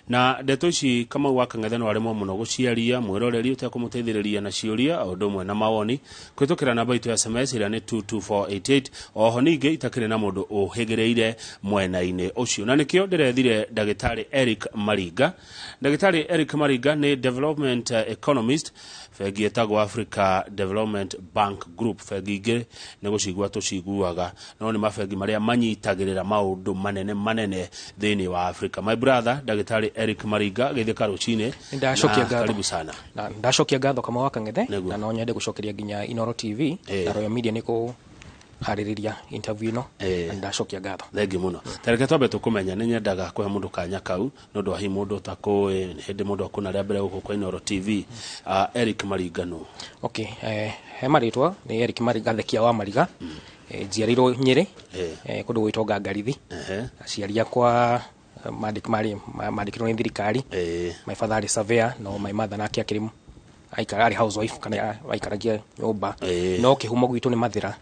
Na ndeto ici Kamau wa Kang'ethe no aremwo mũno gũciaria, mwĩroreri ũtekũmũteithĩrĩria na ciũria o ũndũ ũmwe na mawoni kũhĩtũkĩra namba itũ ya SMS ĩrĩa nĩ 22488. Oho ningĩ itakĩrĩ na mũndũ ũhĩgĩrĩire mwena-inĩ ũcio, na nĩkĩo ndĩrethire ndagĩtarĩ Eric Maringa. Ndagĩtarĩ Eric Maringa nĩ development economist, bengi ĩtagwo Africa Development Bank Group. Bengi ingĩ nĩ gũcigua tũciguaga, no nĩ mabengi marĩa manyitagĩrĩra maũndũ manene manene thĩinĩ wa Africa. My brother ndagĩtarĩ Eric Maringa, gĩthĩka rũcinĩ. Nĩndacokia na ngatho. Karibu sana. Na ndacokia ngatho Kamau wa Kang'ethe. Nĩguo. Na no nyende gũcokeria nginya Inoro TV na Royal Media nĩ kũharĩrĩria interview ĩno. Na ndacokia ngatho. Thengi mũno. Tareke twambe tũkũmenya, nĩ nyendaga kũhe mũndũ kanya kau nĩ ũndũ wa hihi mũndũ ũtakũĩ, nĩ hĩndĩ mũndũ akũna rĩa mbere gũkũ kwa Inoro TV. Eric Maringa nũ? Okay, he marĩtwa nĩ Eric Mariga Thekia wa Mariga. Njiarĩirwo Nyĩrĩ, kũndũ gwĩtwo Ngangarithi. Aciari akwa mandĩkĩrwo nĩ thirikari. My father arĩ surveyor, no my mother nake akĩrĩ aikara arĩ housewife kana aikaragia nyũmba. No kĩhumo gwitũ nĩ Mathĩra,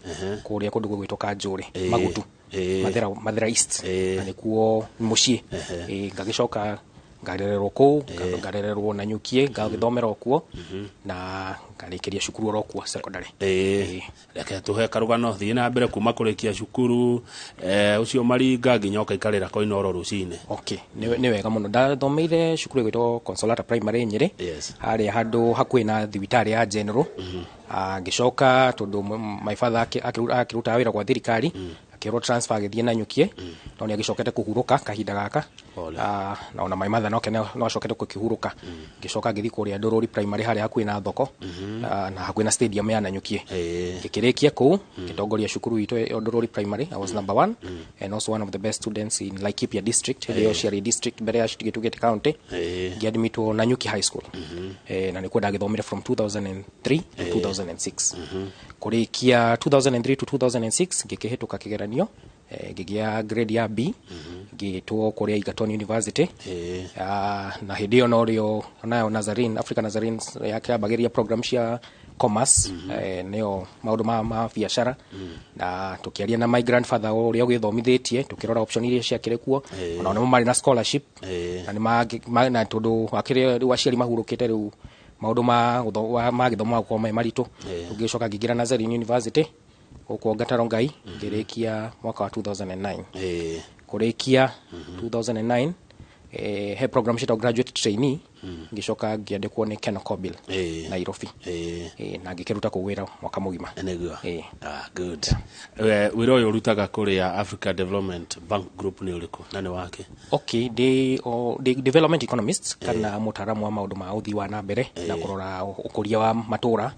kũrĩa kũndũ gwĩtwo Kanjũrĩ, Magutu. Mathĩra, Mathĩra East. Na nĩkuo mũciĩ. Ngagĩcoka ngarererwo kũu, ngarererwo Nanyukie, ngagĩthomera o kuo na ngarĩkĩria cukuru oro kuo secondary. Reke tũhe karũgano, thiĩ na mbere kuma kũrĩkia cukuru ũcio Maringa nginya ũkaikarĩra Koinoro rũcinĩ. Okay, nĩ wega mũno. Ndathomeire cukuru ĩgwĩtwo Consolata Primary Nyĩrĩ. Harĩa handũ hakuhĩ na thibitarĩ ya General. Ngĩcoka tondũ my father akĩrutaga wĩra gwa thirikari, akĩrwo transfer agĩthiĩ Nanyukie, no nĩ agĩcokete kũhurũka kahinda gaka. Pole. Na ona my mother nake no acokete gũkĩhurũka. Ngĩcoka ngĩthiĩ kũrĩa Ndũrũri Primary harĩa hakuhĩ na thoko, na hakuhĩ na stadium ya Nanyukie. Ngĩkĩrĩkia kũu, ngĩtongoria cukuru itũ ya Ndũrũri Primary. I was number 1 and also one of the best students in Laikipia district. Hĩndĩ ĩyo ciarĩ district mbere ya gĩtugĩte county. Ngĩadmitwo Nanyuki High School. Na nĩkuo ndagĩthomire from 2003 to 2006. Kũrĩkia 2003 to 2006 ngĩkĩhĩtũka kĩgeranio, ngĩgĩa grade ya B, ngĩtwo kũrĩa Egerton University. Na hĩndĩ ĩyo norĩo nayo Nazarene, Africa Nazarene yakĩambagĩrĩria program cia commerce, nĩyo maũndũ ma biacara. Na tũkĩaria na my grandfather ũrĩa ũgĩthomithĩtie, tũkĩrora option iria ciakĩrĩ kuo. Ona nĩmo marĩ na scholarship. Na na tondũ wakĩrĩ rĩu aciari mahurũkĩte rĩu maũndũ ma gĩthomo magakorwo me maritũ. Tũgĩcoka ngĩingĩra Nazarene University gũkũ Gataro Ngai, ngĩrĩkia mwaka wa 2009. Kũrĩkia 2009, he program ciĩtagwo graduate trainee, ngĩcoka ngĩandĩkwo nĩ KenCobil Nairobi. Na ngĩkĩruta kũu wĩra mwaka mũgima. Nĩguo. Good. Wĩra ũyũ ũrutaga kũrĩa Africa Development Bank Group nĩ ũrĩkũ na nĩ wake? Okay, ndĩ development economist kana mũtaaramu wa maũndũ ma ũthii wa na mbere na kũrora ũkũria wa matũra.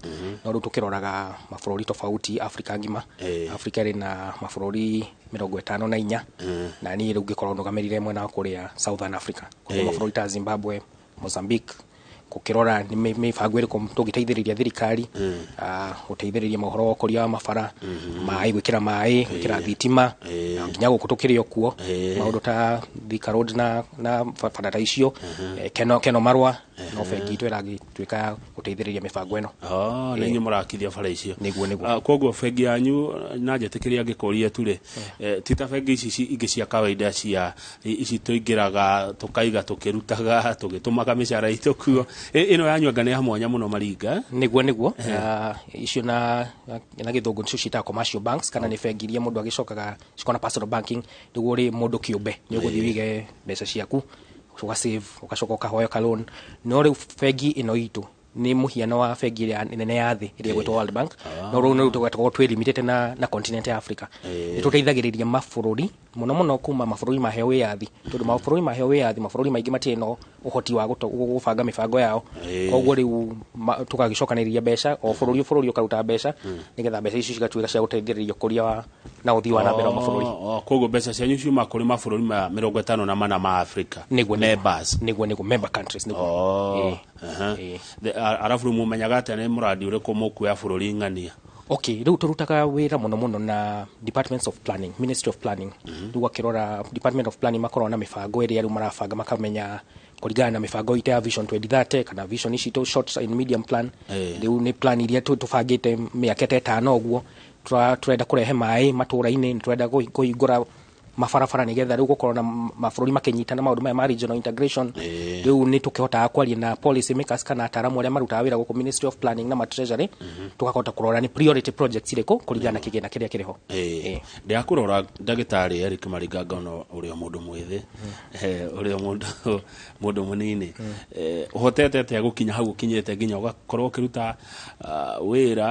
No rĩu tũkĩroraga mabũrũri tofauti Africa ng'ima. Africa ĩrĩ na mabũrũri 54, na niĩ rĩu ngĩkorwo nũgamĩrĩire mwena wa kũrĩa Southern Africa. Koguo mabũrũri ta Zimbabwe, Mozambique, gũkĩrora nĩ mĩbango ĩrĩkũ tũngĩteithĩrĩria thirikari, gũteithĩrĩria mohoro wa ũkũria wa mabara, maĩ, gwĩkĩra maĩ, gwĩkĩra thitima, na nginya gũkũ tũkĩrĩ o kuo, maũndũ ta Thika Road na bara ta icio, Keno Marwa, no bengi itũ ĩragĩtuĩka ya gũteithĩrĩria mĩbango ĩno. Nĩ inyuĩ mũrakithia bara icio. Nĩguo, nĩguo. Koguo bengi yanyu, na njĩtĩkĩria ngĩkũrie tu rĩ, ti ta bengi ici ingĩ cia kawaida cia ici tũingĩraga tũkaiga tũkĩrutaga tũgĩtũmaga mĩcara itũ kuo. Ĩno yanyu anga nĩ ya mwanya mũno Maringa, eh? Nĩguo, nĩguo. Icio na gĩthũngũ nĩcio ciĩtagwo commercial banks, kana nĩ bengi iria mũndũ agĩcokaga cikona personal banking, nĩguo rĩ mũndũ kĩũmbe nĩ ũgũthiĩ ũige mbeca ciaku, ũga save, ũgacoka ũkahoya ka loan. No rĩu bengi ĩno itũ nĩ mũhiano wa bengi ĩrĩa nene ya thĩ ĩrĩa ĩgwĩtwo World Bank. No rĩu nĩ tũgakorwo twĩlimitĩte na continent ya Africa. Nĩ tũteithagĩrĩria mabũrũri mũno mũno kuma mabũrũri maheo wĩyathi, tondũ mabũrũri maheo wĩyathi mabũrũri maingĩ matirĩ na ũhoti wa gũbanga mĩbango yao. Koguo rĩu tũgagĩcokanĩrĩria mbeca, o bũrũri o bũrũri ũkaruta mbeca, nĩgetha mbeca icio cigatuĩka cia gũteithĩrĩria ũkũria wa na ũthii wa na mbere wa mabũrũri. Koguo mbeca cianyu ciuma kũrĩ mabũrũri ma 54 ma Africa. Nĩguo, nĩguo. Members. Nĩguo, nĩguo, member countries, nĩguo. Arabu rĩu mũmenyaga atĩa nĩ mũrandi ũrĩkũ mũkuoya bũrũri ng'ania? Okay, rĩu tũrutaga wĩra mũno mũno na Departments of Planning, Ministry of Planning. Rĩu akĩrora Department of Planning makoragwo na mĩbango ĩrĩa rĩu marabanga, makamenya kũringana na mĩbango itũ ya Vision 2030 kana vision ici tũ short and medium plan. Rĩu nĩ plan iria tũbangĩte mĩaka ta ĩtano ũguo. Tũrenda kũrehe maĩ matũra-inĩ, nĩ tũrenda kũhingũra Mabarabara nĩgetha rĩu gũkorwo na mabũrũri makĩnyitana maũndũ maya ma regional integration. Rĩu nĩ tũkĩhotaga kwaria na policy makers kana ataaramu arĩa marutaga wĩra gũkũ Ministry of Planning na ma Treasury, tũkahota kũrora nĩ priority projects irĩkũ kũringana na kĩgĩna kĩrĩa kĩrĩ ho. Ndĩrakũrora, ndagĩtarĩ Eric Maringa, ngona ũrĩ o mũndũ mwĩthĩ, ũrĩ o mũndũ mũnini. Ũhotete atĩa gũkinya hau ũkinyĩte, nginya ũgakorwo ũkĩruta wĩra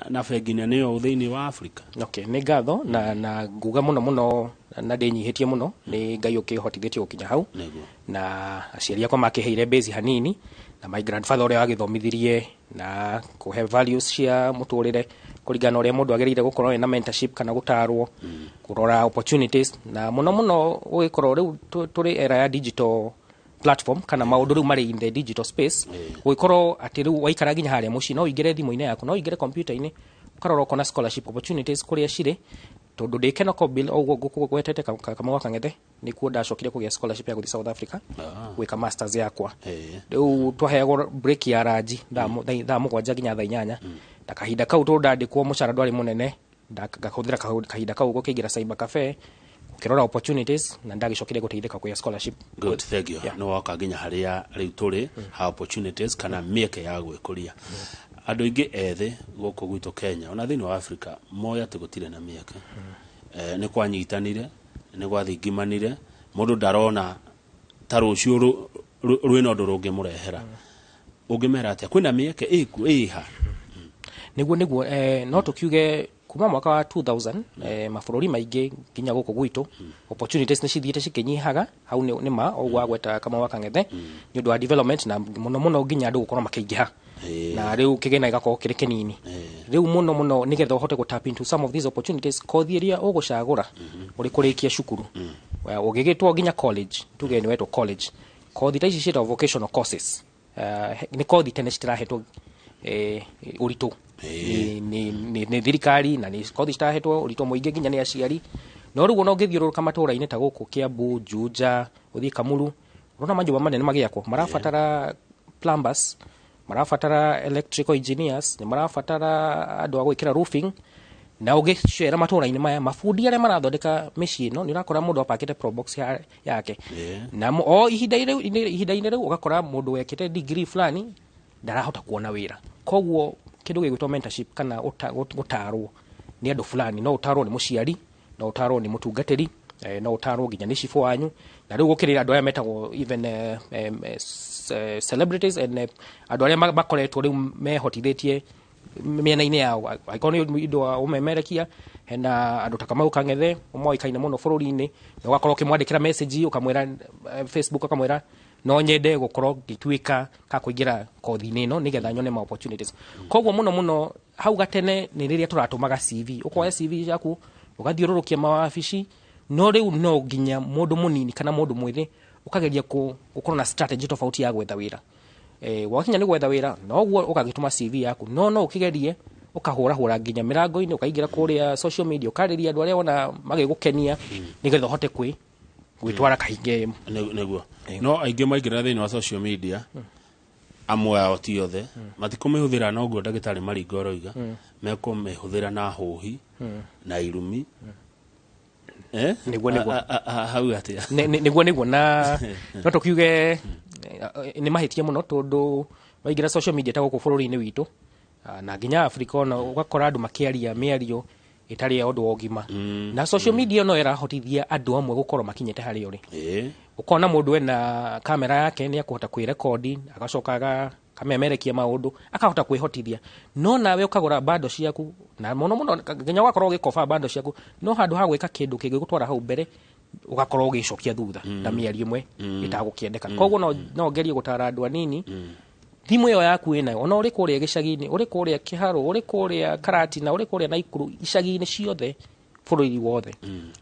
na bengi nene ũũ thĩinĩ wa Afrika? Okay, nĩ ngatho na nguga mũno mũno na ndĩnyihĩtie mũno nĩ Ngai ũkĩhotithĩtie gũkinya hau. Na aciari akwa makĩheire base hanini, na my grandfather ũrĩa wagĩthomithirie na kũhe values cia mũtũrĩre kũringana na ũrĩa mũndũ agĩrĩire gũkorwo ena mentorship kana gũtarwo kũrora opportunities, na mũno mũno gũgĩkorwo rĩu tũrĩ era ya digital platform kana maũndũ rĩu marĩ in the digital space, gũgĩkorwo atĩ rĩu waikara nginya harĩa mũciĩ no ũingĩre thimũ-inĩ yaku, no ũingĩre computer-inĩ, ũkarora ũkona scholarship opportunities kũrĩa cirĩ, tondũ ndĩ KenolKobil o ũguo ngũgwetete Kamau wa Kang'ethe nĩkuo ndacokire kũgĩa scholarship ya gũthiĩ South Africa gwĩka masters yakwa. Rĩu twaheagwo break ya ranji 7:00 nginya 8:00, na kahinda kau tondũ ndandĩkwo mũcara ndwarĩ mũnene, ngahũthĩra kahinda kau gũkĩingĩra cyber cafe gũkĩrora opportunities, na ndagĩcokire gũteithĩka kũgĩa scholarship. Good, thank you. Yeah. Nĩ woka nginya harĩa rĩu tũrĩ ha opportunities kana mĩeke ya gwĩkũria. Andũ aingĩ ethĩ gũkũ gwitũ Kenya ona thĩinĩ wa Afrika moĩ atĩ gũtirĩ na mĩeke. Nĩ kwanyitanire, nĩ gwathingimanire, mũndũ ndarona ta rũciũ rwĩna ũndũ rũngĩmũrehera. Ũngĩmera atĩa kwĩna mĩeke ĩkuo, ĩha? Nĩguo no tũkiuge kuma mwaka wa 2000 mabũrũri maingĩ nginya gũkũ gwitũ opportunities nĩ cithiĩte cikĩnyihaga. Hau nĩ ma o ũguo wagweta, Kamau wa Kang'ethe, nĩ ũndũ wa development na mũno mũno nginya andũ gũkorwo makĩingĩha na rĩu kĩgĩna gĩgakorwo kĩrĩ kĩnini. Rĩu mũno mũno nĩgetha ũhote gũ tap into some of these opportunities, kothi ĩrĩa ũgũcagũra ũrĩ kũrĩkia cukuru. Well, ũgĩgĩtwo nginya college, tuge nĩ wetwo college, kothi ta ici ciĩtagwo vocational courses. Nĩ kothi tene citirahetwo ũritũ nĩ thirikari, na nĩ kothi citarahetwo ũritũ mũingĩ nginya nĩ aciari. No rĩu ona ũngĩthiũrũrũka matũra-inĩ ta gũkũ Kiambu, Juja, ũthiĩ Kamuru, ũrona manyũmba manene magĩakwo marabatara plumbers, marabatara electrical engineers, nĩ marabatara andũ a gwĩkĩra roofing. Na ũgĩcera matũra-inĩ maya, mabundi arĩa marathondeka mĩciĩ ĩno, nĩ ũrakora mũndũ apakĩte probox yake. Na o ihinda-inĩ rĩu ũgakora mũndũ wekĩte degree fulani ndarahota kuona wĩra. Koguo kĩndũ gĩgwĩtwo mentorship kana gũtarwo nĩ andũ fulani, no ũtarwo nĩ mũciari, no ũtarwo nĩ mũtungatĩri, no ũtarwo nginya nĩ cibũ wanyu, na rĩu gũkĩrĩ andũ aya metagwo even celebrities and andũ arĩa makoretwo rĩu mehotithĩtie mĩena-inĩ yao, angĩkorwo nĩ ũndũ wa ũmemerekia. Hena andũ ta Kamau Kang'ethe moĩkaine mũno bũrũri-inĩ, na ũgakorwo ũkĩmwandĩkĩra message, ũkamwĩra Facebook, ũkamwĩra no nyende gũkorwo ngĩtuĩka ka kũingĩra kothi-inĩ ĩno nĩgetha nyone ma opportunities. Koguo mũno mũno hau gatene nĩ rĩrĩa tũratũmaga CV, ũkoya CV yaku ũgathiũrũrũkia mawabici, no rĩu no nginya mũndũ mũnini kana mũndũ mwĩthĩ ũkageria gũkorwo na strategy tofauti ya gwetha wĩra. Wakinya nĩ gwetha wĩra, noguo ũgagĩtũma CV yaku, no ũkĩgerie ũkahũrahũra nginya mĩrango-inĩ, ũkaingĩra kũrĩa social media, ũkarĩria andũ arĩa wona magĩgũkenia nĩgetha ũhote gwĩtwara kahinge. Nĩguo, no aingĩ maingĩra thĩinĩ wa social media, amwe ao, ti othe, matikũmĩhũthĩra noguo ndagĩtarĩ Maringo aroiga, mekũmĩhũthĩra na hũhi na irumi. Nĩguo. Hau atĩa? Nĩguo na no tũkiuge nĩ mahĩtia mũno, tondũ waingĩra social media ta gũkũ bũrũri-inĩ witũ na nginya Afrika, ona ũgakora andũ makĩaria mĩario ĩtarĩ ya ũndũ wa ũgima, na social media no ĩrahotithia andũ amwe gũkorwo makinyĩte harĩa ũrĩ. Ũkona mũndũ ena kamera yake, nĩ akũhota kwĩrekondi, agacoka akamemerekia maũndũ, akahota kwĩhotithia, no nawe ũkagũra bando ciaku na mũno mũno nginya ũgakorwo ũgĩkoba bando ciaku, no handũ ha gwĩka kĩndũ kĩngĩgũtwara hau mbere ũgakorwo ũgĩcokia thutha na mĩario ĩmwe ĩtagũkĩendeka. Koguo no ngerie gũtara andũ anini, thimũ ĩyo yaku ĩnayo, ona ũrĩ kũrĩa gĩcagi-inĩ, ũrĩ kũrĩa Kĩharũ, ũrĩ kũrĩa Karatina, ũrĩ kũrĩa Naikuru, icagi-inĩ ciothe bũrũri wothe,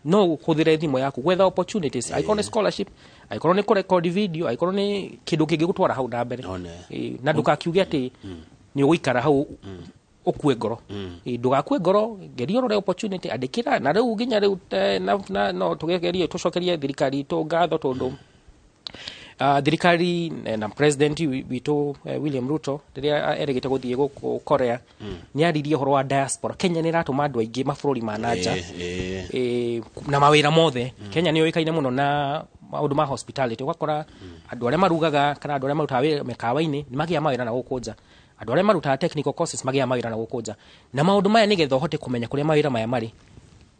no ũhũthĩre thimũ yaku gwetha opportunities, angĩkorwo nĩ scholarship, angĩkorwo nĩ kũrecord video, angĩkorwo nĩ kĩndũ kĩngĩgũtwara hau na mbere. One. Na ndũgakiuge atĩ nĩ ũgũikara hau ũkue ngoro. Ndũgakue ngoro, geria ũrore opportunity, andĩkĩra. Na rĩu nginya rĩu no tũgerie tũcokerie thirikari itũ ngatho, tondũ Thirikari na president witũ William Ruto, rĩrĩa erĩgĩte gũthiĩ gũkũ Korea, nĩ aririe ũhoro wa diaspora. Kenya nĩ ĩratũma andũ aingĩ mabũrũri ma nanja na mawĩra mothe. Kenya nĩ yũĩkaine mũno na maũndũ ma hospitality, ũgakora andũ arĩa marugaga kana andũ arĩa marutaga wĩra mĩkawa-inĩ nĩ magĩaga mawĩra na gũkũ nja, andũ arĩa marutaga technical courses magĩaga mawĩra na gũkũ nja. Na maũndũ maya, nĩgetha ũhote kũmenya kũrĩa mawĩra maya marĩ,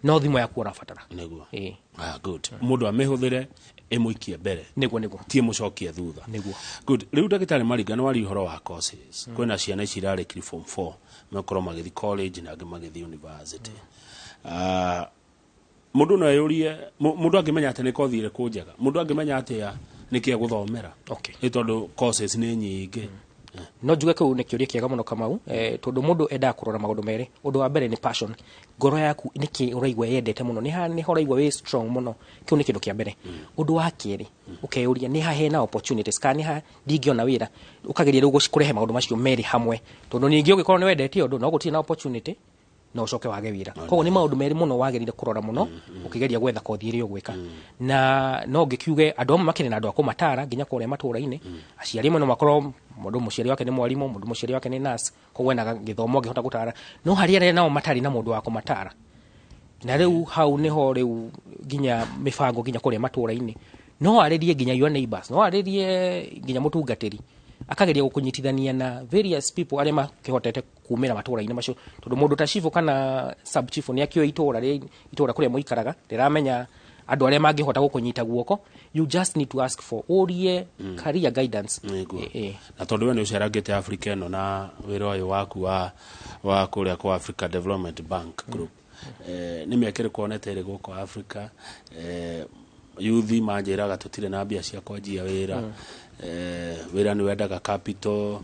no thimũ yaku ũrabatara. Nĩguo. Ah, good. Mũndũ amĩhũthĩre ĩmũikie mbere, Nĩguo. ti ĩmũcokie thutha. Nĩguo. Good. Rĩu, ndagĩtarĩ Mariga, nĩ waria ũhoro wa courses. Kwĩna ciana ici irarĩkiri form 4, mekorwo magĩthiĩ college na angĩ magĩthiĩ university. Ah, mũndũ no eyũrie, mũndũ angĩmenya atĩ nĩ kothi ĩrĩkũ njega, mũndũ angĩmenya atĩa nĩkĩ egũthomera? Nĩ tondũ courses nĩ nyingĩ. No njuge kĩu nĩ kĩũria kĩega mũno, Kamau, tondũ mũndũ endaga kũrora maũndũ merĩ. Ũndũ wa mbere nĩ passion, ngoro yaku, nĩkĩ ũraigua yendete mũno, nĩ ha nĩho ũraigua wĩ strong mũno. Kĩu nĩ kĩndũ kĩa mbere. Ũndũ wa kerĩ, ũkeyũria nĩ ha hena opportunities kana nĩ ha ndingĩona wĩra. Ũkageria rĩu kũrehe maũndũ macio merĩ hamwe, tondũ ningĩ ũngĩkorwo nĩ wendete ũndũ no gũtirĩ na opportunity, no ũcoke wage wĩra. Koguo nĩ maũndũ merĩ mũno wagĩrĩire kũrora mũno ũkĩgeria gwetha kothi ĩrĩa ũgwĩka. Na no ngĩkiuge andũ amwe makĩrĩ na andũ a kũmatara nginya kũrĩa matũra-inĩ. Aciari amwe no makorwo mũndũ mũciari wake nĩ mwarimũ, mũndũ mũciari wake nĩ nurse, koguo ena gĩthomo angĩhota gũtara. No harĩ arĩa nao matarĩ na mũndũ wa kũmatara, na rĩu hau nĩho rĩu nginya mĩbango nginya kũrĩa matũra-inĩ, no arĩrie nginya your neighbors, no arĩrie nginya mũtungatĩri akageria gũkũnyitithania na various people arĩa makĩhotete kumĩra matũra-inĩ macio, tondũ mũndũ ta cibũ kana sub chief nĩ akĩoĩ itũra itũra kũrĩa mũikaraga, rĩramenya andũ arĩa mangĩhota gũkũnyita guoko. You just need to ask for, ũrie career guidance. Na tondũ we nĩ ũcerangĩte Africa ĩno na wĩra ũyũ waku wa kũrĩa kwa Africa Development Bank Group, nĩ mĩaka ĩrĩkũ wonete ĩrĩ gũkũ Africa? Yuthi manjĩraga tũtirĩ na mbia cia kwanjia wĩra, wĩra nĩ wendaga capital,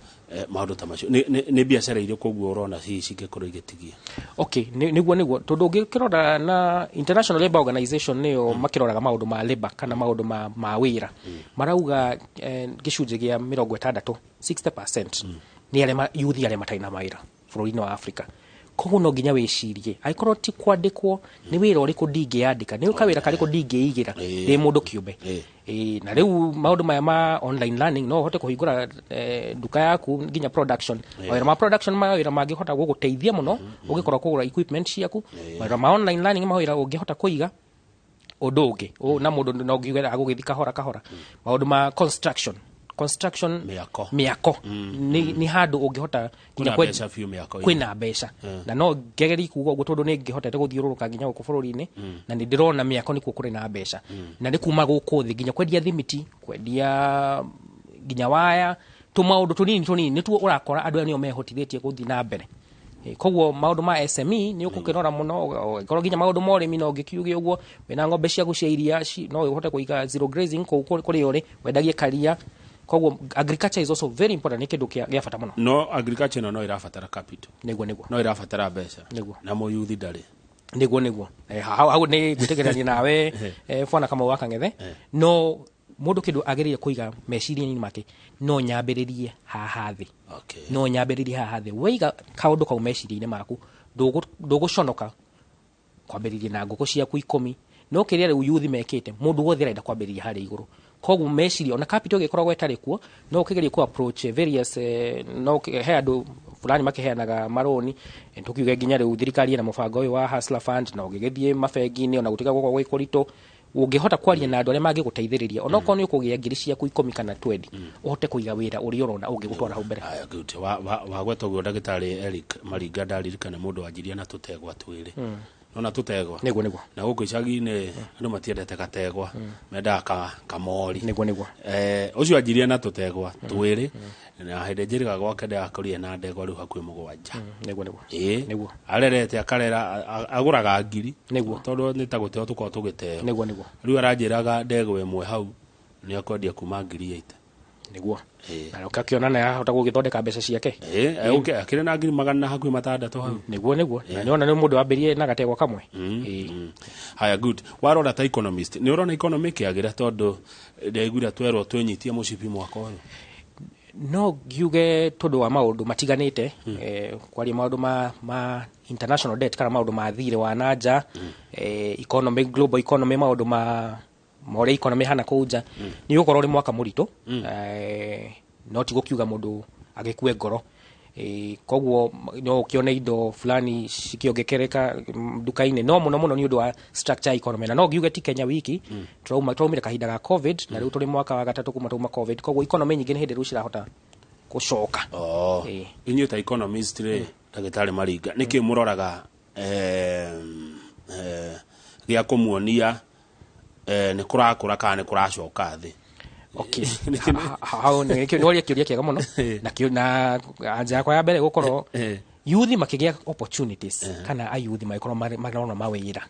maũndũ ta macio. Nĩ biacara irĩkũ ũguo ũrona hihi cingĩkorwo igĩtigia? Okay, nĩguo, tondũ ũngĩkĩrora na International Labour Organization, nĩyo makĩroraga maũndũ ma labor kana maũndũ ma wĩra, marauga gĩcunjĩ gĩa 60, 60% nĩ arĩa yuthi arĩa matarĩ na mawĩra bũrũri-inĩ wa Africa. Koguo no nginya wĩcirie, angĩkorwo ti kwandĩkwo, nĩ wĩra ũrĩkũ ndingĩyandĩka, nĩ kawĩra karĩkũ ndingĩigĩra ndĩ mũndũ kĩũmbe? Na rĩu maũndũ maya ma online learning, no ũhote kũhingũra nduka yaku nginya production, mawĩra ma production, mawĩra mangĩhota gũgũteithia mũno ũngĩkorwo kũgũra equipment ciaku. Mawĩra ma online learning, mawĩra ũngĩhota kũiga ũndũ ũngĩ na mũndũ no ngiuge agũgĩthi kahora kahora. Maũndũ ma construction, Mĩako. Mĩako nĩ handũ ũngĩhota nginya kwĩna mbeca biũ mĩako-inĩ. Kwĩna mbeca, na no ngegerie kuga ũguo tondũ nĩ ngĩhotete gũthiũrũrũka nginya gũkũ bũrũri-inĩ, na nĩ ndĩrona mĩako nĩkuo kũrĩ na mbeca, na nĩ kuma gũkũ thĩ nginya kwendia thimiti, kwendia nginya waya, tũmaũndũ tũnini tũnini nĩtuo ũrakora andũ aya nĩo mehotithĩtie gũthiĩ na mbere. Koguo maũndũ ma SME nĩ ũgũkĩrora mũno. Ũgĩkorwo nginya maũndũ ma ũrĩmi, no ngĩkiuge ũguo wĩna ng'ombe ciaku cia iria, no ũhote kũiga zero grazing kũu kũrĩa ũrĩ, wendagie karia. Koguo agriculture is also very important, nĩ kĩndũ gĩa bata mũno. No agriculture ĩno no ĩrabatara capital. Nĩguo. No ĩrabatara mbeca. Nĩguo. Na mũyuthi ndarĩ. Nĩguo. Hau nĩ gwĩtĩkĩrania nawe, bwana Kamau wa Kang'ethe. No mũndũ kĩndũ agĩrĩire kũiga meciria-inĩ make, no nyambĩrĩrie haha thĩ. No nyambĩrĩrie haha thĩ. Waiga kaũndũ kau meciria-inĩ maku, ndũgũconoka kwambĩrĩria na ngũkũ ciaku 10. No kĩrĩa rĩu yuthi mekĩte, mũndũ wothe arenda kwambĩrĩria harĩa igũrũ. Koguo meciria, ona capital ĩgĩkoragwo ĩtarĩ kuo, no ũkĩgerie ku approach various, no he andũ fulani makĩheanaga marũni. Tũkiuge nginya rĩu thirikari ĩna mũbango ũyũ wa Hustler Fund, na ũgĩgĩthiĩ mabengi-inĩ, ona gũtiga gũkorwo gwĩ kũritũ, ũngĩhota kwaria na andũ arĩa mangĩgũteithĩrĩria, onokorwo nĩ ũkũgĩa ngiri ciaku 10 kana 20, ũhote kũiga wĩra ũrĩa ũrona ũngĩgũtwara hau mbere. Aya, good. Wagweta ũguo, ndagĩtarĩ Eric Maringa, ndaririkana mũndũ wanjirie na tũtegwa twĩrĩ. Nona tũtegwa? Nĩguo. Na gũkũ icagi-inĩ andũ matiendete gategwa, mendaga kamori. Nĩguo. Ũcio anjirie na tũtegwa twĩrĩ, na hĩndĩ njĩrĩga gwake ndĩrakorire na ndegwa rĩu hakuhĩ 7. Nĩguo. Arerete akarera, agũraga ngiri. Tondũ nĩ ta gũteo tũkoragwo tũgĩteo. Nĩguo. Rĩu aranjĩraga ndegwa ĩmwe hau nĩ akwendia kuma ngiri 8. Na ũgakĩona nĩ arahota gũgĩthondeka mbeca ciake. Akĩrĩ na ngiri magana hakuhĩ matandatũ hau. Nĩguo. Na nĩwona nĩ mũndũ wambĩrĩrie na gategwa kamwe. Haya, good. Warora ta economist, nĩ ũrona economy ĩkĩagĩra? Tondũ ndaiguire twerwo twĩnyitie mũcibi mwaka ũyũ. No ngiuge tondũ wa maũndũ matiganĩte, kwaria maũndũ ma international debt kana maũndũ ma thirĩ wa nanja, economy, global economy, maũndũ ma ma ũrĩa economy hana kũu nja, nĩ ũgũkorwo ũrĩ mwaka mũritũ, no ti gũkiuga mũndũ agĩkue ngoro. Koguo no ũkĩone indo fulani cikĩongekereka nduka-inĩ, no mũno mũno nĩ ũndũ wa structure ya economy. Na no ngiuge ti Kenya wiki, tũraumire kahinda ga COVID, na rĩu tũrĩ mwaka wa gatatũ kuma twauma COVID. Koguo economy nyingĩ nĩ hĩndĩ rĩu cirahota gũcoka. Oh. Inyuĩ ta economist rĩ, ndagĩtarĩ Maringa, nĩkĩ mũroraga gĩa kũmuonia nĩ kũrakũra kana nĩ kũracoka thĩ? Okay. Hau nĩ ũria kĩũria kĩega mũno, na na anja yakwa ya mbere gũkorwo yuthi makĩgĩa opportunities, kana ayuthi magĩkorwo marona mawĩra.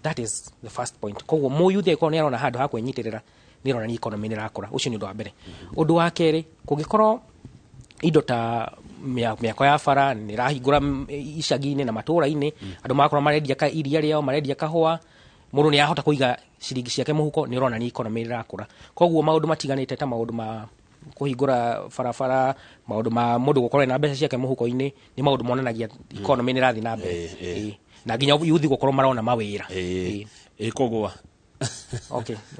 That is the first point. Koguo mũyuthi angĩkorwo nĩ arona handũ ha kwĩnyitĩrĩra, nĩ ĩronania economy nĩ ĩrakũra. Ũcio nĩ ũndũ wa mbere. Ũndũ wa kerĩ, kũngĩkorwo indo ta mĩako ya bara nĩ ĩrahingũra icagi-inĩ na matũũra-inĩ, andũ magakorwo marendia ka iria rĩao, marendia kahũa, mũndũ nĩ arahota kũiga ciringi ciake mũhuko, nĩ ũronania economy nĩ ĩrakũra. Koguo maũndũ matiganĩte ta maũndũ ma kũhingũra barabara, maũndũ ma mũndũ gũkorwo ena mbeca ciake mũhuko-inĩ, nĩ maũndũ monanagia economy nĩ ĩrathiĩ na mbere. Na nginya yuthi gũkorwo marona mawĩra. Ĩkũgũa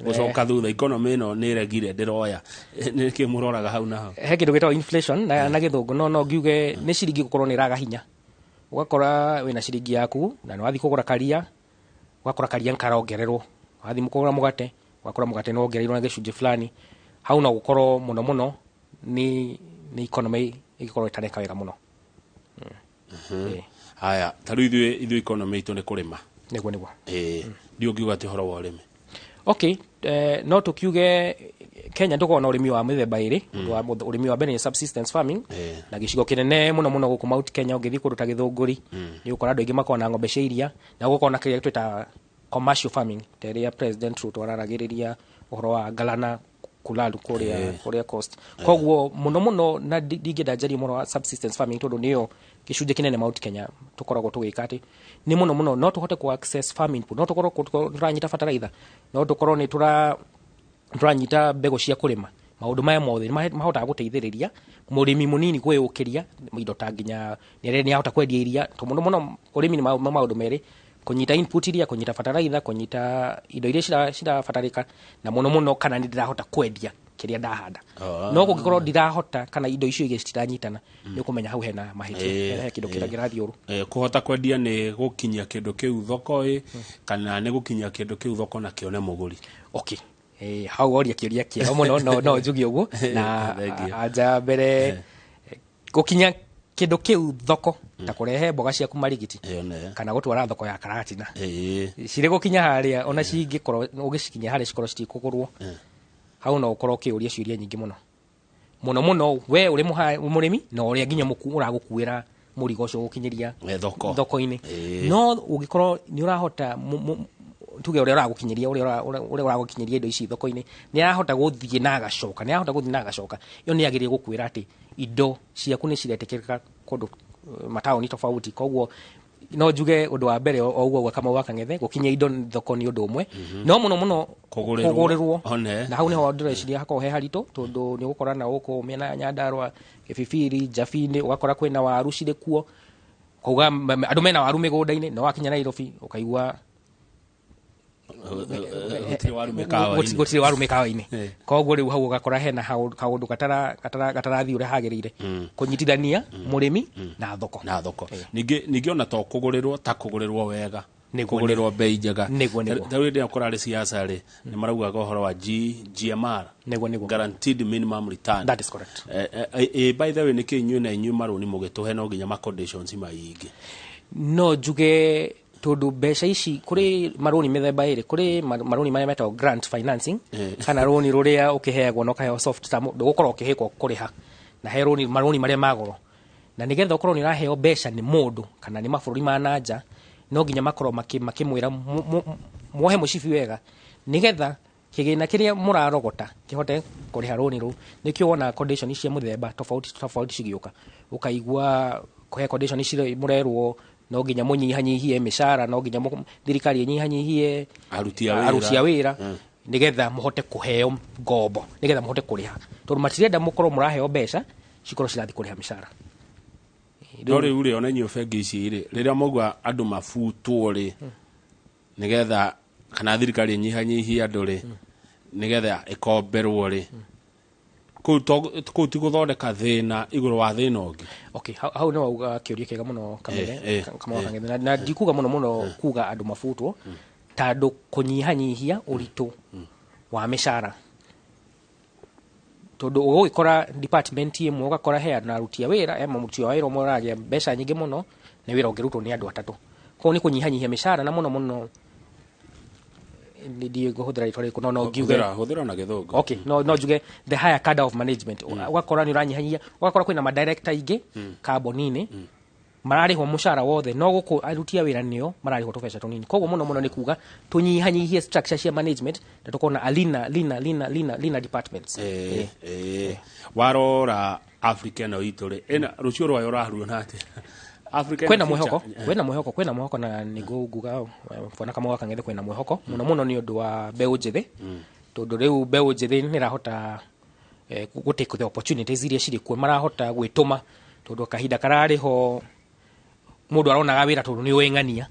gũcoka thutha, economy ĩno nĩ ĩregire, ndĩroya. Nĩkĩ mũroraga hau naho? He kĩndũ gĩtagwo inflation na gĩthũngũ, no ngiuge nĩ ciringi gũkorwo nĩ ĩraga hinya. Ũgakora wĩna ciringi yaku na nĩ wathiĩ kũgũra karia, ũgakora karia nĩ karongererwo. Wathiĩ kũgũra mũgate, ũgakora mũgate nĩ wongereirwo na gĩcunjĩ fulani. Hau no gũkorwo mũno mũno nĩ economy ĩgĩkorwo ĩtareka wega mũno. Haya, ta rĩu ithuĩ economy itũ nĩ kũrĩma. Nĩguo. Ndiũngiuga atĩ ũhoro wa ũrĩmi? Okay, no tukiuge Kenya tũkoragwo na ũrĩmi wa mĩthemba ĩrĩ. Ũndũ wa ũrĩmi wa mbere nĩ subsistence farming, na gĩcigo kĩnene mũno mũno gũkũ Mount Kenya, ũngĩthiĩ kũndũ ta Gĩthũngũri, nĩ ũgũkora andũ aingĩ makoragwo na ng'ombe cia iria, na gũkorwo na kĩrĩa twĩtaga commercial farming, ta ĩrĩa President Ruto araragĩrĩria ũhoro wa Galana Kulalu kũrĩa coast. Koguo mũno mũno na ndingĩenda njarie mũno wa subsistence farming, tondũ nĩyo gĩcunjĩ kĩnene Mount Kenya tũkoragwo tũgĩka atĩ nĩ mũno mũno no tũhote ku access farm input, no tũkorwo tũranyita bataraitha, no tũkorwo nĩ tũranyita mbegũ cia kũrĩma. Maũndũ maya mothe nĩ mahotaga gũteithĩrĩria mũrĩmi mũnini kwĩyũkĩria indo ta nginya nĩ ahota kwendia iria. To mũno mũno ũrĩmi nĩ maũndũ merĩ, kũnyita input iria, kũnyita bataraitha, kũnyita indo iria cirabatarĩka, na mũno mũno kana nĩ ndĩrahota kwendia kĩrĩa ndahanda. No kũngĩkorwo ndirahota kana indo icio igĩrĩ citiranyitana, nĩ ũkũmenya hau hena mahĩtia, he kĩndũ kĩrĩa kĩrathiĩ ũru. Kũhota kwendia nĩ gũkinyia kĩndũ kĩu thoko ĩ, kana nĩ gũkinyia kĩndũ kĩu thoko na kĩone mũgũri? Okay. Hau woria kĩũria kĩega mũno, no njuge ũguo. Na Thengiũ. anja mbere, gũkinya kĩndũ kĩu thoko, ta kũrehe mboga ciaku Marigiti, Ĩyo nĩyo. kana gũtwara thoko ya Karatina, cirĩ gũkinya harĩa, ona cingĩkorwo ũgĩcikinyia harĩa cikorwo citikũgũrwo, hau no ũkorwo ũkĩũria ciũria nyingĩ mũno mũno mũno we ũrĩ mũrĩmi, na ũrĩa nginya ũragũkuĩra mũrigo ũcio gũkinyĩria thoko. Thoko-inĩ. No ũngĩkorwo nĩ ũrahota tuge ũrĩa ũragũkinyĩria, ũrĩa ũragũkinyĩria indo ici thoko-inĩ nĩ arahota gũthiĩ na agacoka, nĩ arahota gũthiĩ na agacoka, ĩyo nĩ yagĩrĩire gũkwĩra atĩ indo ciaku nĩ ciretĩkĩrĩka kũndũ mataũni tofauti. Koguo no njuge ũndũ wa mbere o ũguo gwa Kamau wa Kang'ethe, gũkinyia indo thoko nĩ ũndũ ũmwe, no mũno mũno Kũgũrĩrwo. kũgũrĩrwo. One. Na hau nĩho ndĩreciria hakoragwo he haritũ, tondũ nĩ ũgũkora na gũkũ mĩena ya Nyandarũa, Kĩbibiri, Njabini, ũgakora kwĩna waru cirĩ kuo, ũkauga andũ mena waru mĩgũnda-inĩ, no wakinya Nairobi ũkaigua Gũtirĩ waru mĩkawa-inĩ. Gũtirĩ waru mĩkawa-inĩ. Koguo rĩu hau ũgakora hena kaũndũ gatarathiĩ ũrĩa hagĩrĩire, kũnyitithania mũrĩmi na thoko. Na thoko. Ningĩ ona to kũgũrĩrwo, ta kũgũrĩrwo wega. Nĩguo, Kũgũrĩrwo bei njega. Nĩguo. Ta rĩu hĩndĩ ĩrĩa kũrarĩ siasa rĩ, nĩ maraugaga ũhoro wa GMR. Nĩguo. Guaranteed minimum return. That is correct. By the way, nĩkĩ inyuĩ na inyuĩ marũni mũgĩtũhe no nginya ma conditions maingĩ? No njuge tondũ mbeca ici kũrĩ marũni mĩthemba ĩrĩ, kũrĩ marũni marĩa metagwo grant financing, kana rũni rũrĩa ũkĩheagwo na ũkaheo soft term, ndũgũkorwo ũkĩhĩkwo kũrĩha, na he marũni marĩa ma goro. Na nĩgetha ũkorwo nĩ ũraheo mbeca nĩ mũndũ kana nĩ mabũrũri ma na nja, no nginya makorwo makĩmwĩra muohe mũcibi wega, nĩgetha kĩgĩna kĩrĩa mũrarogota kĩhote kũrĩha rũni rũu. Nĩkĩo wona condition cia mũthemba tofauti tofauti cigĩũka, ũkaigua kũhe condition ici mũrerwo no nginya mũnyihanyihie mĩcara, no nginya thirikari ĩnyihanyihie Aruti a wĩra. aruti a wĩra, nĩgetha mũhote kũheo ngombo, nĩgetha mũhote kũrĩha, tondũ matirenda mũkorwo mũraheo mbeca cikorwo cirathiĩ kũrĩha mĩcara. No rĩu rĩ, ona inyuĩ bengi ici rĩ, rĩrĩa mauga andũ mabutwo rĩ, nĩgetha kana thirikari ĩnyihanyihie andũ rĩ, Nĩgetha ĩkomberwo rĩ, kũu ti gũthondeka thĩna igũrũ wa thĩna ũngĩ? Okay, hau nĩ wauga kĩũria kĩega mũno, Kamere. Kamau Kang'ethe. Na ndikuga mũno mũno kuga andũ mabutwo, tondũ kũnyihanyihia ũritũ wa mĩcara, tondũ ũgũgĩkora department ĩmwe, ũgakora he andũ aruti a wĩra, he mũruti wa wĩra ũmwe ũragĩa mbeca nyingĩ mũno nĩ wĩra ũngĩrutwo nĩ andũ atatũ. Koguo nĩ kũnyihanyihia mĩcara, na mũno mũno ndiĩ ngũhũthĩra rĩtwa rĩrĩkũ, no ngiuge Hũthĩra na Gĩthũngũ. Okay, no njuge the higher cadre of management. Ũgakora nĩ ũranyihanyihia, ũgakora kwĩna madirector aingĩ kambuni-inĩ mararĩhwo mũcara wothe, no gũkũ aruti a wĩra nĩo mararĩhwo tũbeca tũnini. Koguo mũno mũno nĩ kuga tũnyihanyihie structure cia management na tũkorwo na a leaner, leaner, leaner, leaner, leaner departments. Warora Africa ĩno itũ rĩ, ĩna rũciũ rwayo ũraruona atĩa, Africa Kwĩna mwĩhoko, kwĩna mwĩhoko, kwĩna mwĩhoko, na nĩguo nguga, bwana Kamau wa Kang'ethe, kwĩna mwĩhoko mũno mũno nĩ ũndũ wa mbeũ njĩthĩ, tondũ rĩu mbeũ njĩthĩ nĩ ĩrahota gũ take the opportunities iria cirĩ kuo, marahota gwĩtũma, tondũ kahinda kararĩ ho mũndũ aronaga wĩra tondũ nĩ ũĩ ng'ania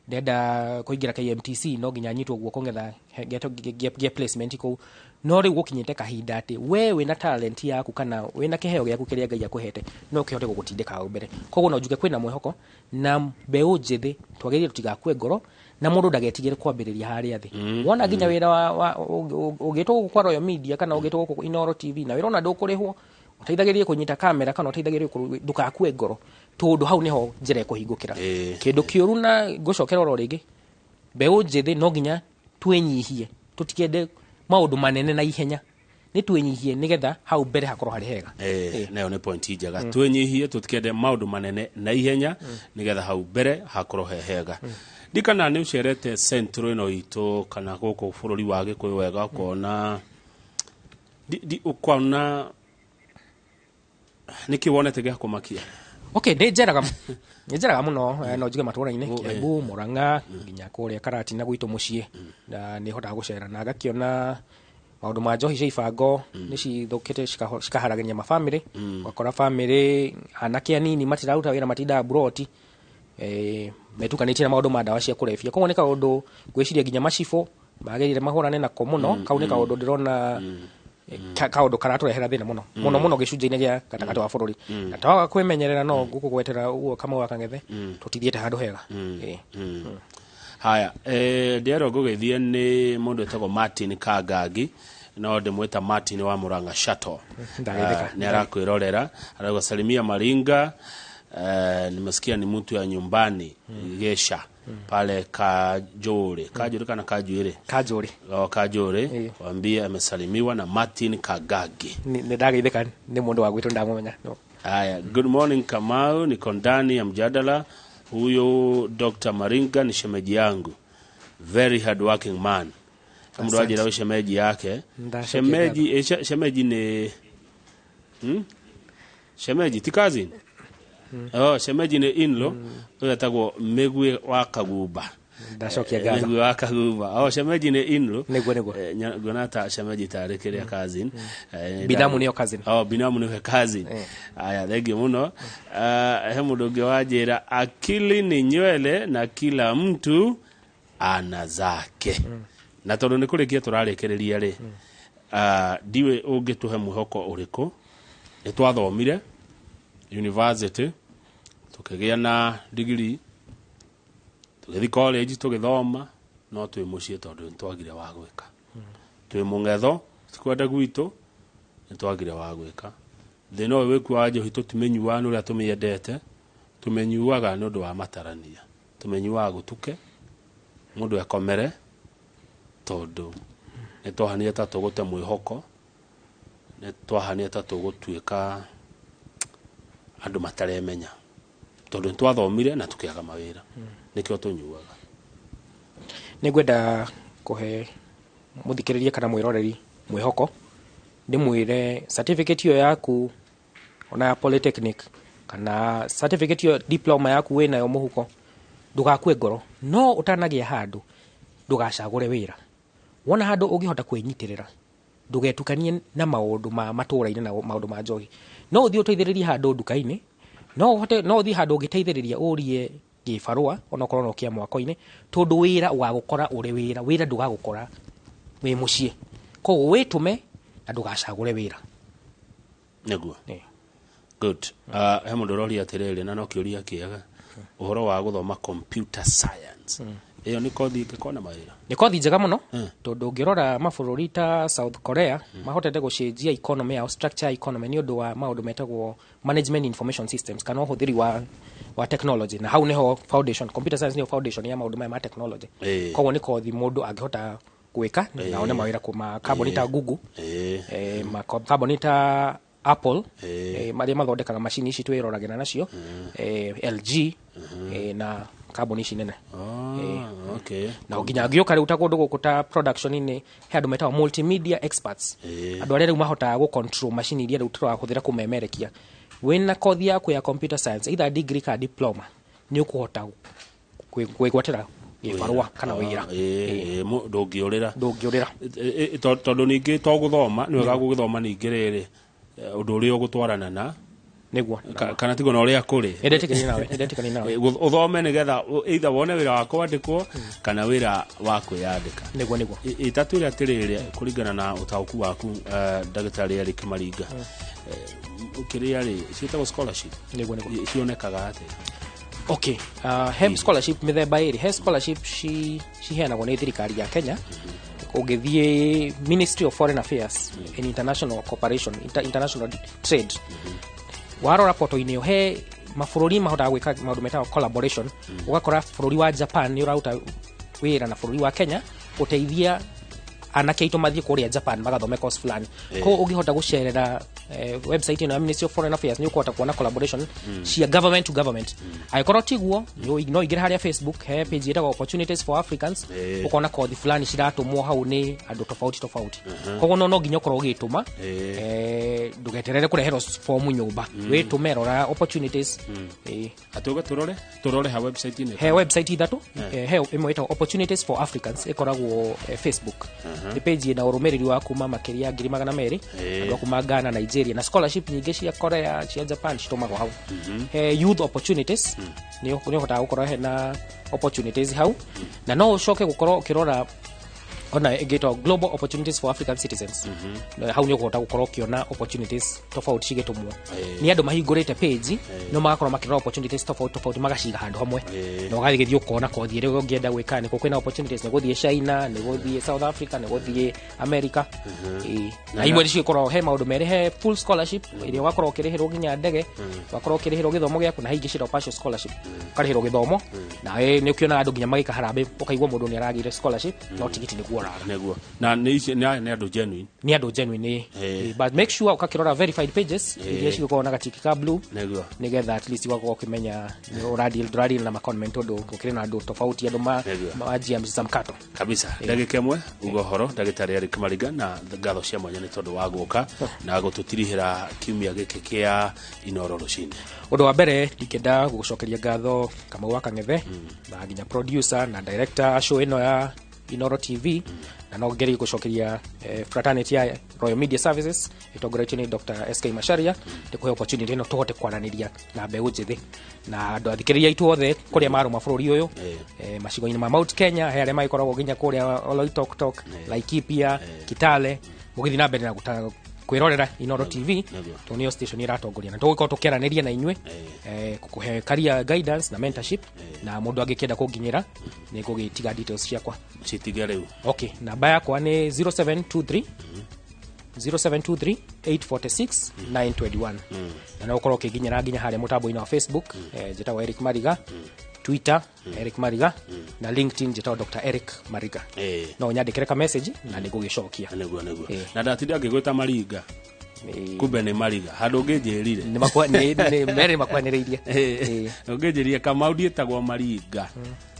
ndenda kũingĩra KMTC no nginya nyitwo guoko ngetha ngĩe placement kũu. No rĩu gũkinyĩte kahinda atĩ we wĩna talent yaku kana wĩna kĩheo gĩaku kĩrĩa Ngai akũhete no kĩhote gũgũtindĩka hau mbere. Koguo no njuge kwĩna mwĩhoko, na mbeũ njĩthĩ twagĩrĩire tũtigakue ngoro, na mũndũ ndagetigĩre kwambĩrĩria harĩa thĩ. Wona nginya wĩra ũgĩtwo gũkũ kwa Royal Media kana ũgĩtwo gũkũ Inooro TV, na wĩra ona ndũkũrĩhwo, ũteithagĩrĩrie kũnyita kamera kana ũteithagĩrĩrie, ndũgakue ngoro, tondũ hau nĩho njĩra ĩkũhingũkĩra. Kĩndũ kĩũru, na ngũcokera oro rĩngĩ, mbeũ njĩthĩ no nginya twĩnyihie, tũtikende maũndũ manene na ihenya, nĩ twĩnyihie nĩgetha hau mbere hakorwo harĩ hega. Nayo nĩ point njega, twĩnyihie, tũtikende maũndũ manene na ihenya nĩgetha hau mbere hakorwo he hega. Ndikana nĩ ũcerete central ĩno itũ kana gũkũ bũrũri wa Gĩkũyũ wega, ũkona ũkona nĩkĩ wonete gĩa kũmakia? Okay, nĩ njeraga mũno, no njuge matũra-inĩ, Kiambu, Murang'a, nginya kũrĩa Karatina gwitũ mũciĩ, na nĩ hotaga gũcera na ngakĩona maũndũ ma njohi cia ibango nĩ cithũkĩte, cikaharagania mabamĩrĩ. Ũgakora bamĩrĩ anake anini matiraruta wĩra, matindaga mburoti, metukanĩtie na maũndũ ma ndawa cia kũrebia. Koguo nĩ kaũndũ ngwĩciria nginya macibũ magĩrĩire mahũrane nako mũno. Kau nĩ kaũndũ ndĩrona kaũndũ karatũrehera thĩna mũno mũno mũno gĩcunjĩ-inĩ gĩa gatagatĩ wa bũrũri, na twaga kwĩmenyerera, no ngũkũgwetera ũguo, Kamau wa Kang'ethe, tũtithiĩte handũ hega. Haya, ndĩerwo ngũgĩthiĩ nĩ mũndũ wĩtagwo Martin Kangangi, no ndĩmwĩta Martin wa Murang'a Shuttle. Ndageithĩka. Nĩ arakwĩrorera, arauga salimia Maringa, nimesikia ni mtu ya nyumbani Gesha pale Kajuri, Kajuri kana Kajuire? Kanjũrĩ. O Kajuri. Waambie amesalimiwa na Martin Kagagi. Nĩ ndageithĩka, nĩ mũndũ wa gwitũ, ndamũmenya no. Haya, good morning Kamau, niko ndani ya mjadala. Huyo Dr. Maringa ni shemeji yangu, very hard working man. Mũndũ anjĩra wĩ shemeji yake. Ndacokia. Shemeji, shemeji ni Shemeji ti cousin? Oh, shemeji ni in-law. Ũyũ etagwo Mĩgwi wa Kagumba. Ndacokia ngatho. Mĩgwi wa Kagumba. Oh, shemeji ni in-law. Nĩguo. Nguona ta shemeji tarĩ kĩrĩa cousin. Binamu nĩyo cousin. Oh, binamu nĩwe cousin. Aya, thengiũ mũno. He mũndũ ũngĩ wanjĩra akili ni nywele na kila mtu ana zake. Na tondũ nĩ kũrĩkia tũrarĩkĩrĩria rĩ, ndiũĩ ũngĩtũhe mwĩhoko ũrĩkũ. Nĩ twathomire university, tũkĩgĩa na degree, tũgĩthiĩ college tũgĩthoma, no twĩ mũciĩ tondũ nĩ twagire wa gwĩka. Twĩ mũng'etho, tikwenda gwitũ, nĩ twagire wa gwĩka. Thĩna ũyũ wĩkuo wa njohi tũtimĩnyuaga nĩ ũrĩa tũmĩendete, tũmĩnyuaga nĩ ũndũ wa matarania, tũmĩnyuaga gũtuke mũndũ ekomere, tondũ nĩ twahanire ta tũgũte mwĩhoko, nĩ twahanire ta tũgũtuĩka andũ mataremenya, tondũ nĩ twathomire na tũkĩaga mawĩra, nĩkĩo tũnyuaga. Nĩ ngwenda kũhe mũthikĩrĩria kana mwĩroreri mwĩhoko, ndĩmwĩre certificate ĩyo yaku ona ya polytechnic kana certificate ĩyo diploma yaku wĩnayo mũhuko, ndũgakue ngoro. No ũtanagĩa handũ, ndũgacagũre wĩra. Wona handũ ũngĩhota kwĩnyitĩrĩra, ndũgetukanie na maũndũ ma matũra-inĩ na maũndũ ma njohi. No ũthiĩ ũteithĩrĩrie handũ nduka-inĩ, no ũhote, no ũthiĩ handũ ũngĩteithĩrĩria, ũrie gĩbarũa onokorwo no kĩa mwako-inĩ, tondũ wĩra ũgagũkora ũrĩ wĩra, wĩra ndũgagũkora wĩ mũciĩ. Koguo wĩtũme na ndũgacagũre wĩra. Nĩguo. Ĩĩ. Good. He mũndũ ũroria atĩrĩrĩ, na no kĩũria kĩega, ũhoro wa gũthoma computer science, ĩyo nĩ kothi ĩngĩkorwo na mawĩra? Nĩ kothi njega mũno, tondũ ũngĩrora mabũrũri ta South Korea, mahotete gũcenjia economy yao, structure ya economy, nĩ ũndũ wa maũndũ metagwo management information systems kana ũhũthĩri wa technology, na hau nĩho foundation, computer science nĩyo foundation ya maũndũ maya ma technology. Koguo nĩ kothi mũndũ angĩhota gwĩka na one mawĩra kuma kambuni ta Google, kambuni ta Apple, marĩa mathondekaga macini ici twĩroragĩra nacio, LG, na kambuni ici nene. Ah, okay. Na nginya ngĩũka rĩu ta kũndũ gũkũ ta production-inĩ, he andũ metagwo multimedia experts, andũ arĩa rĩu mahotaga gũ control macini iria rĩu tũrahũthĩra kũmemerekia. Wĩna kothi yaku ya computer science, either degree kana diploma, nĩ ũkũhota kwĩgwatĩra gĩbarũa kana wĩra. Ndũngĩũrĩra. Ndũngĩũrĩra. Tondũ ningĩ to gũthoma nĩ wega gũgĩthoma, ningĩ rĩrĩ, ũndũ ũrĩa ũgũtwarana na Nĩguo. Kana tiguo na ũrĩa kũrĩ. Nĩndetĩkania nawe, nĩndetĩkania nawe. Ũthome nĩgetha either wone wĩra wa kwandĩkwo kana wĩra wa kwĩyandĩka. Nĩguo. Itatwĩre atĩrĩrĩ, kũringana na ũtaũku waku, ndagĩtarĩ Eric Maringa, kĩrĩa rĩ ciĩtagwo scholarship? Nĩguo. Cionekaga atĩa? Okay, he scholarship mĩthemba ĩrĩ. He scholarship ciheanagwo nĩ thirikari ya Kenya. Ũngĩthiĩ Ministry of Foreign Affairs and International Cooperation, International Trade, warora poto-inĩ ĩyo, he mabũrũri mahotaga gwĩka maũndũ metagwo collaboration. Ũgakora bũrũri wa Japan nĩ ũraruta wĩra na bũrũri wa Kenya gũteithia anake aitũ mathiĩ kũrĩa Japan magathome course fulani. Koguo ũngĩhota gũcerera website ĩno ya Ministry of Foreign Affairs, nĩ ũkũhota kuona collaboration cia government to government. Angĩkorwo tiguo, no ũingĩre harĩa Facebook, he page ĩtagwo Opportunities for Africans, ũkona kothi fulani ciratũmwo hau nĩ andũ tofauti tofauti. Koguo no nginya ũkorwo ũgĩtũma, ndũgeterere kũreherwo fomu nyũmba, wĩtũme, rora opportunities. Atĩ ũge tũrore ha website-inĩ? He website ithatũ. He ĩmwe ĩtagwo Opportunities for Africans, ĩkoragwo Facebook, nĩ page ĩna ũrũmĩrĩri wa kuma makĩria ya 200,000, andũ a kuma Ghana, Nigeria, na scholarship nyingĩ cia Korea, cia Japan citũmagwo hau. He Youth Opportunities, nĩ ũhotaga gũkorwo hena opportunities hau, na no ũcoke gũkorwo ũkĩrora ona ĩngĩtwo Global Opportunities for African Citizens. Na hau nĩ ũkũhota gũkorwo ũkĩona opportunities tofauti cigĩtũmwo nĩ andũ mahingũrĩte page, no magakorwo makĩrora opportunities tofauti tofauti, magaciga handũ hamwe, na ũgagĩthiĩ ũkona kothi ĩrĩa ũngĩenda gwĩka, nĩkũ kwĩna opportunities, nĩ gũthiĩ China, nĩ gũthiĩ South Africa, nĩ gũthiĩ America. Na imwe nĩcikoragwo he maũndũ merĩ: he full scholarship ĩrĩa ũgakorwo ũkĩrĩhĩrwo nginya ndege, ũgakorwo ũkĩrĩhĩrwo gĩthomo gĩaku, na he ingĩ ciĩtagwo partial scholarship, ũkarĩhĩrwo gĩthomo. Na nĩ ũkĩonaga andũ nginya magĩka harambĩ, ũkaigua mũndũ nĩ aragĩire scholarship no tigiti nĩguo ũraga. Nĩguo, na nĩ ici nĩ andũ genuine. Nĩ andũ genuine, but make sure ũkakĩrora verified pages iria cigũkorwo na gatiki ka blue, nĩgetha at least ũgakorwo ũkĩmenya nĩ ũradeal, ndũradeal na maconmen, tondũ gũkĩrĩ na andũ tofauti, andũ ma manjia za mkato. Kabisa. Ndagĩka ĩmwe uga ũhoro, ndagĩtarĩ Eric Mariga, na ngatho cia mwanya nĩ tondũ wa gũka na gũtũtirihĩra kiumia gĩkĩ kĩa Inoro Rũcinĩ. Ũndũ wa mbere, ndingĩenda gũgũcokeria ngatho, Kamau wa Kang'ethe, na nginya producer na director show ĩno ya Inoro TV, na no ngerie gũcokeria fraternity ya Royal Media Services ĩtongoretio nĩ Dr. SK Macharia nĩ kũhe opportunity ĩno tũhote kwaranĩria na mbeũ njĩthĩ na andũ athikĩrĩria aitũ othe kũrĩa marũma bũrũri ũyũ, macigo-inĩ ma Mount Kenya, he arĩa magĩkoragwo nginya kũrĩa Oloitoktok, Laikipia, Kitale, mũgĩthiĩ na mbere na kwĩrorera Inoro TV, tondũ nĩyo station ĩratongoria na tũgũkorwo tũkĩaranĩria na inyuĩ, kũhe career guidance na mentorship. Na mũndũ angĩkĩenda kũnginyĩra, nĩ ngũgĩtiga details ciakwa. Citige rĩu. Okay, namba yakwa nĩ 0723 0723 846 921, na no ũkorwo ũkĩnginyĩra nginya harĩa mũtambo-inĩ wa Facebook, njĩtagwo Eric Mariga, Twitter Eric Mariga, na LinkedIn njĩtagwo Dr. Eric Mariga. No ũnyandĩkĩre ka message na nĩ ngũgĩcokia. Nĩguo. Na ndatinda ngĩgwĩta Maringa, kumbe nĩ Mariga, handũ ũngĩnjĩrire. Merĩ makwanĩrĩirie. Ũngĩnjĩrire Kamau ndiĩtagwo Maringa,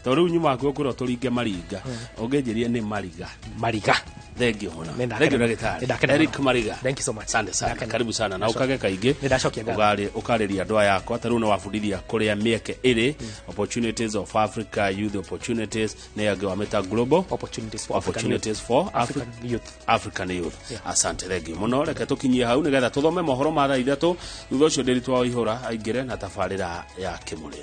tondũ rĩu nyuma kwĩrwo tũringe Maringa, ũngĩnjĩrire nĩ Mariga. Mariga. Thank you mũno. Nĩ ndakena. Thank you, ndagĩtarĩ Nĩ ndakena Eric mũno. Mariga. Thank you so much. Asante sana. Ndakena. Karibu sana na ukage kaingĩ. Nĩ ndacokia ngatho. Ũkarĩria andũ aya akwa. Ta rĩu nĩ wabundithia kũrĩa mĩeke ĩrĩ, Opportunities of Africa Youth, Opportunities nĩ angĩ wamĩta Global Opportunities for African Youth. Opportunities for African Youth. African Youth. Asante, thank you mũno. Reke tũkinyie hau nĩgetha tũthome mohoro ma thaa 3, thutha ũcio ndĩritwa wa ihũra aingĩre na tabarĩra ya kĩmũrĩ.